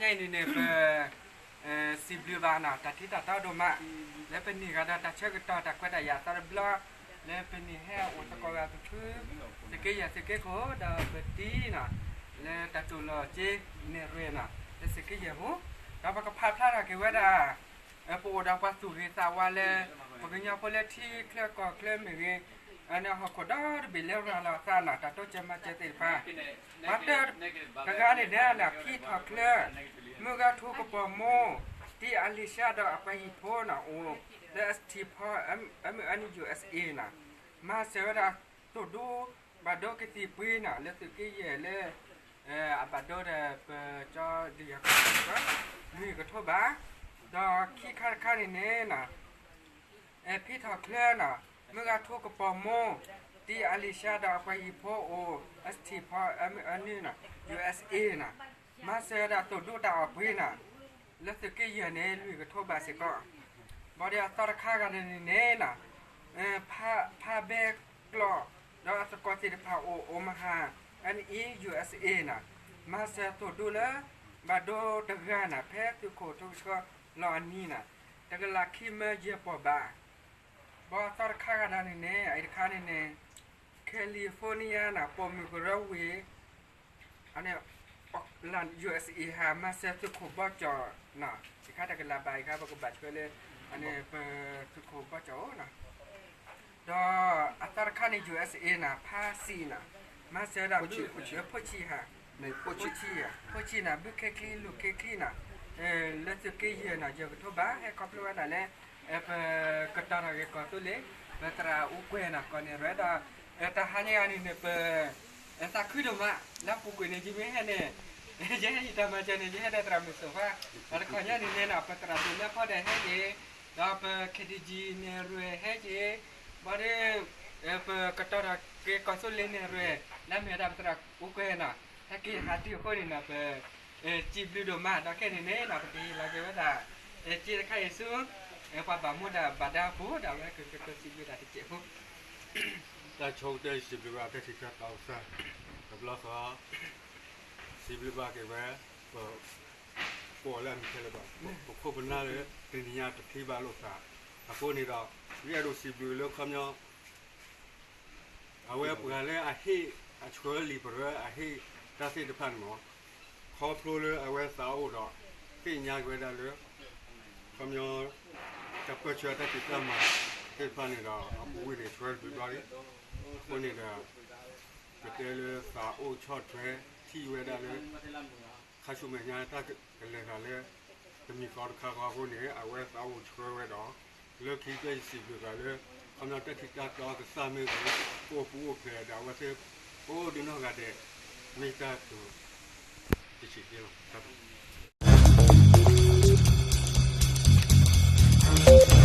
ညါအံၤန့ၣ်န့ၣ် ပ စံးဘျုးဘၣ်နီၤ တၢ်ထံတၢ်တီဒိၣ်မး လၢပန့ၢ်ဂၤဒီးတၢ်ဆၢကတီၢ်တၢ်ခွဲးတၢ်ယာ်အသီတဘျီ လၢပန့ၢ်ဟဲအိၣ်သကိးဂၤပဖု သုးက့ယဲၢ်သုးက့ခိၣ် ဒီးပတံၤနီၤ လၢတၢ်တူၢ်လိာ်က့ၤနဲၣ်ရွဲၣ်နီၤ လၢသုးက့ယဲၢ်ပူၤ ဒီးပကဖးဖျါထီၣ်က့ၤဝဲဒၣ် ပအိၣ်ဒီးပှၤသူၣ်ဂ့ၤသးဝါလၢ ပကညီဖိလၢထံချၢကီၢ်ချၢမ့ၢ်ဂ့ၤ အန့ၣ်ဟီၣ်ခိၣ်ဒီတဘ့ၣ်လၢရၤလီၤအသးနီၤ တၢ်တိစၢၤမၤစၢၤသ့ၣ်တဖၣ် ပှၤတၢတဂၤန့ၣ်ဒဲးနီၤ ဖံထီၣ်ချၢ မုၢ်ဂၤထူကပီၤမိၢ် တံၤအလံၤၡါဒီးအပှၤဟံၣ်ဖိနီၤ အိၣ်လၢ S T Paul M N U S A နီၤ မၤစၢၤဝဲဒၣ်သိၣ်ဒူ ဘၣ်ဒိကသံၣ်ပှ့ၤနီၤ လၢသုးက့ယဲၢ်လၢ အဘၣ်ဒိဒီးပကၠီဒုးယၤကီၢ် လွံၢ်ကထိဘး ဒီးခံခါတခါန့ၣ်န့ၣ်နီၤ ဖံထီၣ်ချၢနီၤ မုၢ်ဂၤထူကပီၤမိၢ် တံၤအလံၤၡါဒီးအပှၤဟံၣ်ဖိအိၣ် S T Paul M N U S A နီၤ မၤစၢၤဝဲဒၣ်သိၣ်ဒူတၢ်အီၣ်ပှ့ၤနီၤ လၢသုးက့ယဲၢ်န့ၣ် လွံၢ်ကထိဘးစ့ၢ်ကီး ဘၣ်ဒီးအသီတခါဂၤန့ၣ်န့ၣ်နီၤ ဖးဘဲကျိး ဒီးအသကိးသ့ၣ်တဖၣ်အိၣ် Omaha N E U S A နီၤ မၤစၢၤသိၣ်ဒူလၢ ဘၣ်ဒိတဂၤနီၤ ဖဲသုးခိၣ်ထူကဆှီလီၤအနံၤနီၤ တကလးခံမၢယဲၢ်ပီၢ်ဘး ဘၣ်အသီတခါဂၤဒၣ်န့ၣ်န့ၣ် အအံၤတခါန့ၣ်န့ၣ် California နီၤ ပိာ်မုၣ်ကရၢဝ့ၢ် အန့ၣ် လၢ U S A ဟးမၤစၢၤသုးခိၣ်ဘီကၠီၣ်နီၤ ယခါတကလးဘး ယခါပကဘၣ်ထွဲလၢ အန့ၣ်ပသုးခိၣ်ဘီကၠီၣ်အိၣ်နီၤ ဒီးအသီတခါန့ၣ် U S A နီၤ ဖါစံးနီၤ မၤစၢၤဒၣ်ဘု ဖိဆံးဧါ ဖိဆံးနီၤ ဘုခဲချံလူၤခဲချံနီၤ လၢသုးက့ယဲၢ်နီၤ ယဲၢ်ကထိဘး ဟဲခီဖျိဝဲဒၣ်လၢ ပကတီၤထီၣ်က့ၤကီၢ်သူလ့ၤ ပသရၣ်အူကွဲၤနီၤ ကီၢ်နဲၣ်ရွဲၣ်ဒီး တၢ်ဟါညါအံၤန့ၣ်န့ၣ် ပ သးခုဒိၣ်မး လၢအပူၤကွံာ်န့ၣ် ယမ့ၢ်ဟဲန့ၣ် ယဟဲယတၢ်မၤစၢၤန့ၣ် ယဟဲဒီးသရၣ်မုၣ်စိၤဖါ ဒီးတခီညါန့ၣ်န့ၣ်နီၤ ပသရၣ်ဒိၣ်မၢဖီဒဲးဟဲက့ၤ ဒီးပ K T G နဲၣ်ရွဲၣ်ဟဲက့ၤ ဘၣ်ဒီး ပကတီၤထီၣ်က့ၤကီၢ်သူလ့ၤနဲၣ်ရွဲၣ် လၢအမ့ၢ်ဝဲဒၣ်ပသရၣ်အူကွဲၤနီၤ ဟဲက့ၤဟးတုၤအဃိန့ၣ်နီၤ ပ စံးဘျုးဒိၣ်မး ဒီးခဲန့ၣ်န့ၣ်နီၤ ပကဟ့ၣ်လီၤက့ၤဝဲဒၣ် စ့တခါအံၤဆူ ပှၤဘၣ်မူဒၣ်ဘၣ်ဒါအပူၤ ဒီးအဝဲကကစံးဘျုးတၢ်တစဲးဖိ တၢ်ဆိကတၢၢ်စံးဘျုးဘၣ်တၢ်ထံၣ်တၢ်တီကစၢ် တဘျီဃီ စံးဘျုးဘၣ်က့ၤဝဲ ပ ကိးလၢအမံၤခဲလၢာ်ဘၣ် ပခိၣ်ပနၢ်လၢ တနံၤညါတဖံးဘၣ်လိာ်သး အဃိန့ၣ်ဒီး ယအဲၣ်ဒိးစံးဘျုးလၢခီပညီ အဝဲပှၤလၢအဟ့ၣ်အဆှၢလံာ်ပရၢအဟ့ၣ်တၢ်သ့ၣ်တဖၣ်န့ၣ်မ့ၢ် ခီဖျိလၢအဝဲသးအိၣ်ဒီး သ့ၣ်ညါက့ၤဝဲဒၣ်လၢ ခီပညီ တၢ်ပၢၢ်ဆၢတၢ်ဖံးတၢ်မၤသ့ၣ်တဖၣ်န့ၣ်ဒီး အပူၤကွံာ်န့ၣ် ဆှၢတဘျုးဘျီလံ အဃိန့ၣ်ဒီး ကတဲလၢသးအိၣ်ဆီၣ်ထွဲထံၣ်ဝဲဒၣ်လၢ ခါဆူမဲာ်ညါတၢ်ကလဲၤသးလၢ တမံၤဃီတခါဃီအဃိန့ၣ် အဝဲသးအိၣ်ဆှၢဝဲဒီး လၢခံကတၢၢ်ယစံးဘျုးဘၣ်လၢ ခီပညီတၢ်ထံၣ်တၢ်တီကစၢ်မ့ၢ်ဂ့ၤ အိၣ်ပူၤအိၣ်ဖျဲးဒီးအဝဲသ့ၣ် ကိးဒုနီၢ်ဂၤဒဲး မ့ၢ်တၢ်က တဆံးက့လီၤ တၢ်